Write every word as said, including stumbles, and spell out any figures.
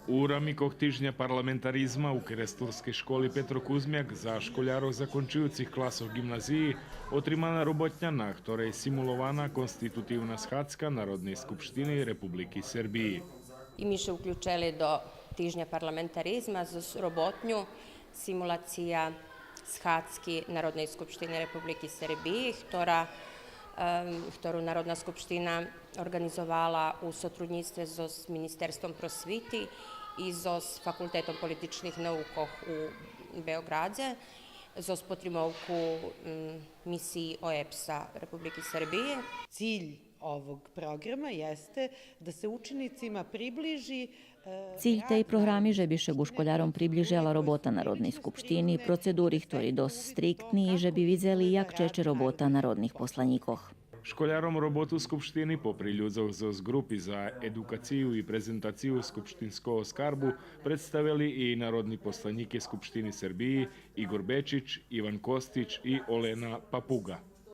У рамикох Тижня парламентаризма у Керестурскей школи „Петро Кузмяк” за школярох закончуюцих класох ґимназиї отримана роботня, на хторей симулована конститутивна схадзка Народней скупштини Републики Сербиї. И ми ше уключели до Тижня парламентаризма зоз роботню симулация схадзки Народней скупштини Републики Сербиї, хтора, ем, хтору Народна скупштина орґанизовала у сотруднїцтве зоз Министерством просвити и зоз Факултетом политичних наукох у Беоґрадзе, зоз потримовку, м, мисиї ОЕБС-а Републики Сербиї. Циль овог програма јесте да се ученицима приближи, е, Циль тей програми же би ше ґу школяром приближела робота Народней скупштини, процедури хтори досц стриктни и же би видзели як чече робота народних посланїкох. Школяром роботу Скупштини попри людзох зоз ґрупи за едукацию и презентацию скупштинского скарбу представели и народни посланїки Скупштини Сербиї Иґор Бечич, Иван Костич и Олена Папуґа.